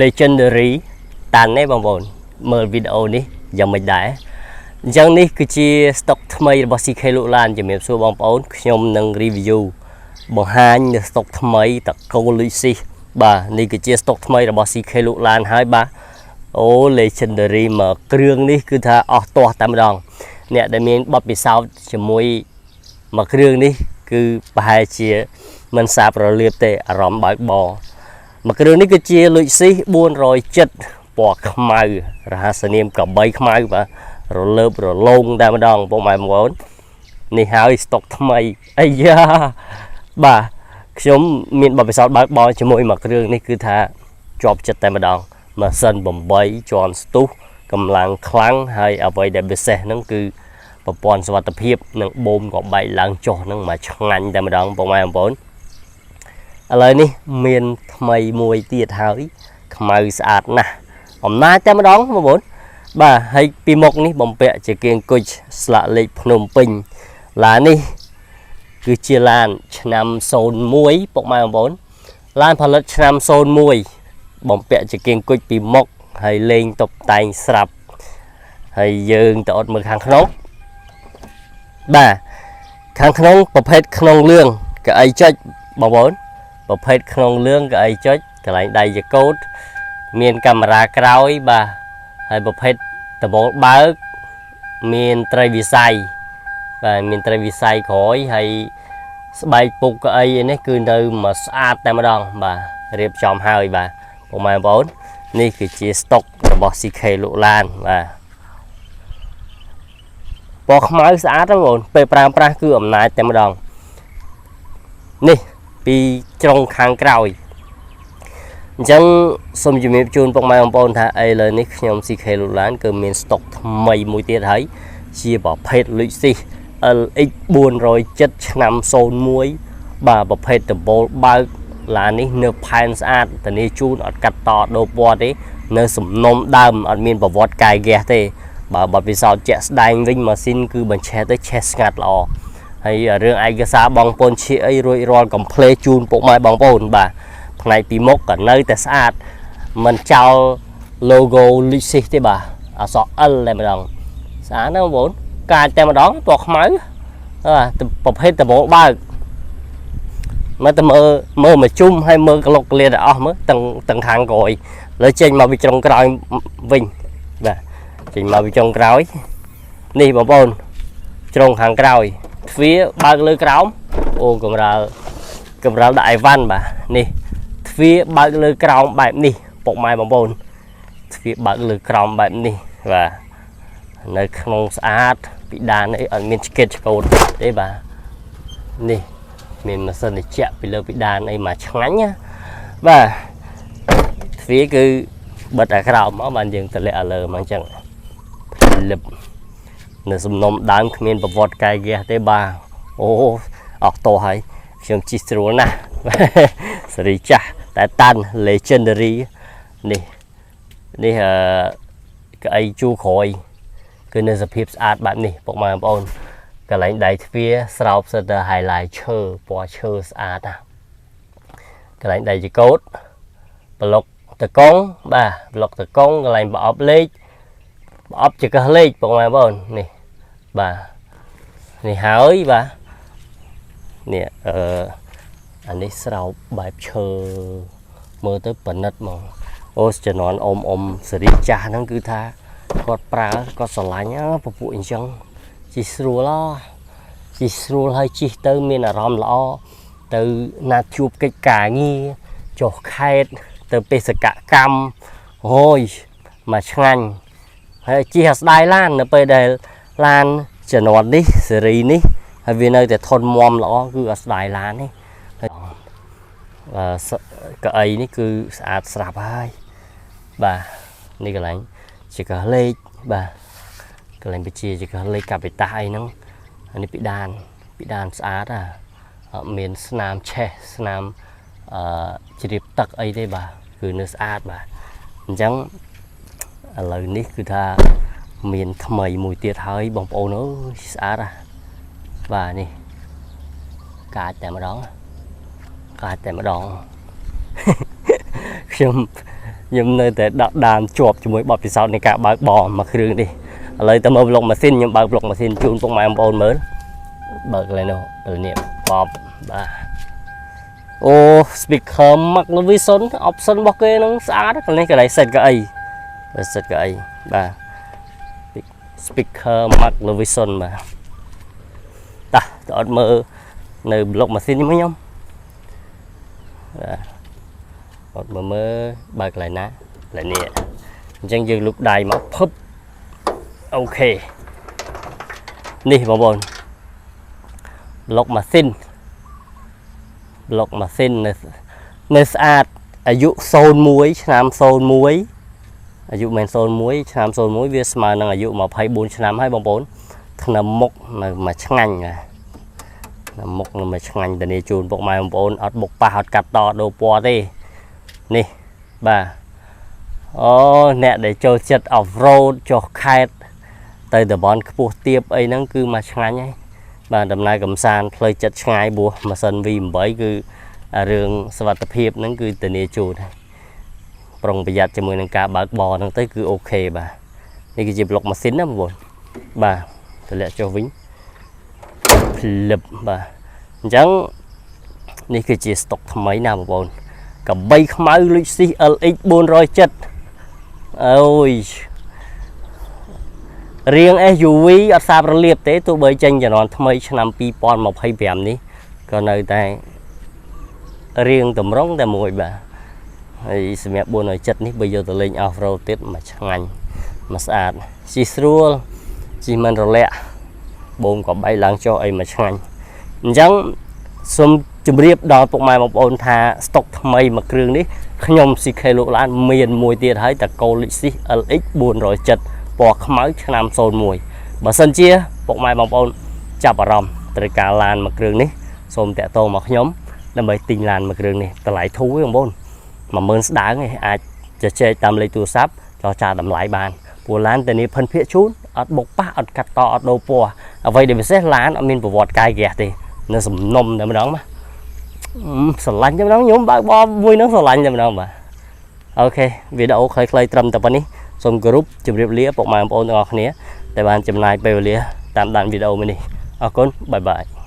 Legendary តាន់ទេបងប្អូនមើលវីដេអូនេះយ៉ាងម៉េចដែរអញ្ចឹងនេះគឺជា stock ថ្មីរបស់ CK លក់ឡានជំរាបសួរបងប្អូនខ្ញុំនឹង review បង្ហាញនៅ stock ថ្មីតកូល Lexus បាទនេះគឺជា stock ថ្មីរបស់ CK លក់ឡានហើយបាទអូ Legendary មកគ្រឿងនេះគឺថាអស់ទាស់តែម្ដងអ្នកដែលមានបទពិសោធន៍ជាមួយមួយគ្រឿងនេះគឺប្រហែលជាមិនសាបរលាបទេអារម្មណ៍បើកបរមួយគ្រឿងនេះគឺជា Lexus 470ពណ៌ខ្មៅរហស្សនាមកបីខ្មៅបាទរលើបរលោងតែម្ដងពុកម៉ែបងប្អូននេះហើយស្តុកថ្មីអាយ៉ាបាទខ្ញុំមានបទពិសោធន៍បើកបរជាមួយមួយគ្រឿងនេះគឺថាជាប់ចិត្តតែម្ដងម៉ាស៊ីន8ជាន់ស្ទុះកម្លាំងខ្លាំងហើយអ្វីដែលពិសេសហ្នឹងគឺប្រព័ន្ធសុវត្ថិភាពនិងបូមក៏បែកឡើងចុះហ្នឹងមកឆ្ងាញ់តែម្ដងពុកម៉ែបងប្អូនឥឡូវនេះមានថ្មីមួយទៀតហើយខ្មៅស្អាតណាស់អំណាចតែម្ដងបងប្អូនបាទហើយពីមុខនេះបំពាក់ជាគៀងគុជស្លាកលេខភ្នំពេញឡាននេះគឺជាឡានឆ្នាំ01ពុកម៉ែបងប្អូនឡានផលិតឆ្នាំ01បំពាក់ជាគៀងគុជពីមុខហើយលេងតុបតែងស្រាប់ហើយយើងទៅអត់មើលខាងក្នុងបាទខាងក្នុងប្រភេទក្នុងលឿងកៅអីចុចបងប្អូនប្រភេទក្នុងលឿងកៅអីចុចកន្លែងដៃចកោតមានកាមេរ៉ាក្រោយបាទហើយប្រភេទដបូលបើកមានត្រីវិស័យបាទមានត្រីវិស័យក្រោយហើយស្បែកពុកកៅអីនេះគឺនៅមកស្អាតតែម្ដងបាទរៀបចំហើយបាទពុកម៉ែបងប្អូននេះគឺជាស្តុករបស់ CK លក់ឡានបាទពណ៌ខ្មៅស្អាតហ្នឹងបងប្អូនពេលប្រើប្រាស់គឺអំណាចតែម្ដងនេះពីជ្រុងខាងក្រោយអញ្ចឹងសូមជំរាបជូនពុកម៉ែបងប្អូនថាឥឡូវនេះខ្ញុំ CK លូឡានគឺមានស្តុកថ្មីមួយទៀតហើយជាប្រភេទ Lexus LX 470ឆ្នាំ01បាទប្រភេទដំបូលបើកឡាននេះនៅផែនស្អាតធានាជូនអត់កាត់តដូរពណ៌ទេនៅសំណុំដើមអត់មានប្រវត្តិកាយហ្គាសទេបើបទពិសោធន៍ជាក់ស្ដែងវិញម៉ាស៊ីនគឺបញ្ឆេះទៅឆេះស្ងាត់ល្អហើយរឿងឯកសារបងប្អូនឈៀអីរួចរាល់កំភ្លេជូនពុកម៉ែបងប្អូនបាទផ្នែកពីមុខក៏នៅតែស្អាតមិនចោល logo Lexus ទេបាទអក្សរ L តែម្ដងស្អាតណាស់បងប្អូនកាចតែម្ដងពណ៌ខ្មៅបាទប្រភេទដំបូលបើកមើលទៅមើលមើលមកជុំហើយមើលក្លុកក្លៀតអស់មើលទាំងទាំងខាងក្រោយលើចេញមកពីចុងក្រោយវិញបាទចេញមកពីចុងក្រោយនេះបងប្អូនជ្រុងខាងក្រោយទ្វារបើកលើក្រោមអូកម្រាលកម្រាលដាក់អីវ៉ាន់បាទនេះទ្វារបើកលើក្រោមបែបនេះពុកម៉ែបងប្អូនទ្វារបើកលើក្រោមបែបនេះបាទនៅក្នុងស្អាតពីដានអីអត់មានឆ្កេតឆ្កូតទេបាទនេះមានម៉ាស៊ីនត្រជាក់ពីលើពីដានអីមកឆ្ងាញ់ណាបាទទ្វារគឺបិទអាក្រោមមកបានយើងតម្លាក់ឲ្យលើមកអញ្ចឹងលឹបនៅសំណុំដើមគ្មានប្រវត្តិកាយហ្គាសទេបាទអូអស់តោះហើយខ្ញុំជិះស្រួលណាស់ សេរីចាស់តែតាន់ legendary នេះនេះអឺកៅអីជួរក្រោយគឺនៅសភាពស្អាតបែបនេះពុកម៉ែបងប្អូនកន្លែងដៃទ្វារស្រោបសិតតែ highlight ឈើពណ៌ឈើស្អាតណាកន្លែងដៃចកោតប្លុកតកងបាទប្លុកតកងកន្លែងប្រអប់លេខប្រអប់ចកឹះលេខពុកម៉ែបងប្អូននេះបាទនេះហើយបាទនេះអឺអានេះស្រោបបែបឈើមើលទៅប៉និតហ្មងអូជំនាន់អ៊ំអ៊ំសេរីចាស់ហ្នឹងគឺថាគាត់ប្រើគាត់ស្រឡាញ់ពពួកអញ្ចឹងជិះស្រួលជិះស្រួលហើយជិះទៅមានអារម្មណ៍ល្អទៅណាត់ជួបកិច្ចការងារចុះខេត្តទៅបេសកកម្មអូយមកឆ្ងាញ់ហើយជិះអាស្ដាយឡាននៅពេលដែលឡានជំនាន់នេះសេរីនេះហើយវានៅតែធន់មាំល្អគឺអត់ស្ដាយឡានទេហើយអឺកៅអីនេះគឺស្អាតស្រាប់ហើយបាទនេះកន្លែងជាកលេខបាទកន្លែងបជាជាកលេខកាពីតាអីហ្នឹងនេះពីដានពីដានស្អាតអាអត់មានស្នាមឆេះស្នាមអឺជ្រាបទឹកអីទេបាទគឺនៅស្អាតបាទអញ្ចឹងឥឡូវនេះគឺថាមានថ្មីមួយទៀតហើយបងប្អូនអើយស្អាតណាបាទនេះកាចតែម្ដងកាចតែម្ដង ខ្ញុំ ខ្ញុំនៅតែដាក់ដានជាប់ជាមួយបទពិសោធន៍នៃការបើកបរមួយគ្រឿងនេះឥឡូវទៅមើលប្លុកម៉ាស៊ីនខ្ញុំបើកប្លុកម៉ាស៊ីនជូនពុកម៉ែបងប្អូនមើលបើកកន្លែងនោះកន្លែងនេះបបបាទអូ speaker Mark Levinson option របស់គេហ្នឹងស្អាតកន្លែងនេះកន្លែង set កៅអី set កៅអីបាទ speaker Mark Levinson បាទតោះទៅអត់មើលនៅប្លុកម៉ាស៊ីននេះខ្ញុំបាទអត់មើលមើលបើកកន្លែងណាកន្លែងនេះអញ្ចឹងយើងលុបដៃមកភឹប OK នេះបងប្អូនប្លុកម៉ាស៊ីនប្លុកម៉ាស៊ីននៅនៅស្អាតអាយុ01ឆ្នាំ01អាយុមិន01ឆ្នាំ01វាស្មើនឹងអាយុ24ឆ្នាំហើយបងប្អូនថ្នាំមុខនៅមួយឆ្ងាញ់ណាថ្នាំមុខនៅមួយឆ្ងាញ់ធានាជូនពុកម៉ែបងប្អូនអត់បុកប៉ះអត់កាត់តដូរពណ៌ទេនេះបាទអូអ្នកដែលចូលចិត្ត off road ចុះខេតទៅតំបន់ខ្ពស់ទាបអីហ្នឹងគឺមកឆ្ងាញ់ហើយបាទដំណើរកំសាន្តផ្លូវចិត្តឆ្ងាយព្រោះម៉ាស៊ីន V8 គឺរឿងសុវត្ថិភាពហ្នឹងគឺធានាជូនហើយប្រុងប្រយ័ត្នជាមួយនឹងការបើកបរហ្នឹងទៅគឺ OK បាទនេះគឺជាប្លុកម៉ាស៊ីនណាបងប្អូនបាទតម្លាក់ចុះវិញភ្លឹបបាទអញ្ចឹងនេះគឺជាស្តុកថ្មីណាបងប្អូនកបីខ្មៅ Lexus LX 470អូយរៀង SUV អត់សាបរលាបទេទោះបីចេញជំនាន់ថ្មីឆ្នាំ2025នេះក៏នៅតែរៀងតម្រង់តែមួយបាទហើយសម្រាប់470នេះបើយកទៅលេង off road ទៀតមកឆ្ងាញ់មកស្អាតជិះស្រួលជិះមិនរលាក់បូមក៏បែកឡើងចុះអីមកឆ្ងាញ់អញ្ចឹងសូមជម្រាបដល់ពុកម៉ែបងប្អូនថាស្តុកថ្មីមួយគ្រឿងនេះខ្ញុំ CK លោកឡានមានមួយទៀតហើយតកូ Lexus LX 470ពណ៌ខ្មៅឆ្នាំ01បើសិនជាពុកម៉ែបងប្អូនចាប់អារម្មណ៍ត្រូវការឡានមួយគ្រឿងនេះសូមតាក់ទងមកខ្ញុំដើម្បីទិញឡានមួយគ្រឿងនេះតម្លៃធូរទេបងប្អូន10000ស្ដើងឯងអាចជជែកតាមលេខទូរស័ព្ទចរចាតម្លៃបានព្រោះឡានធានាភិនភាគជូនអត់បុកប៉ះអត់កាត់តអត់ដូរពណ៌អ្វីដែលពិសេសឡានអត់មានប្រវត្តិកាយហ្គាសទេនៅសំណុំតែម្ដងណាស្រឡាញ់តែម្ដងខ្ញុំបើកបរមួយហ្នឹងស្រឡាញ់តែម្ដងបាទ OK វីដេអូខ្លីៗត្រឹមតែប៉ុណ្នេះសូមគោរពជម្រាបលាពុកម៉ែបងប្អូនទាំងអស់គ្នាដែលបានចំណាយពេលវេលាតាមដានវីដេអូមួយនេះអរគុណ bye bye.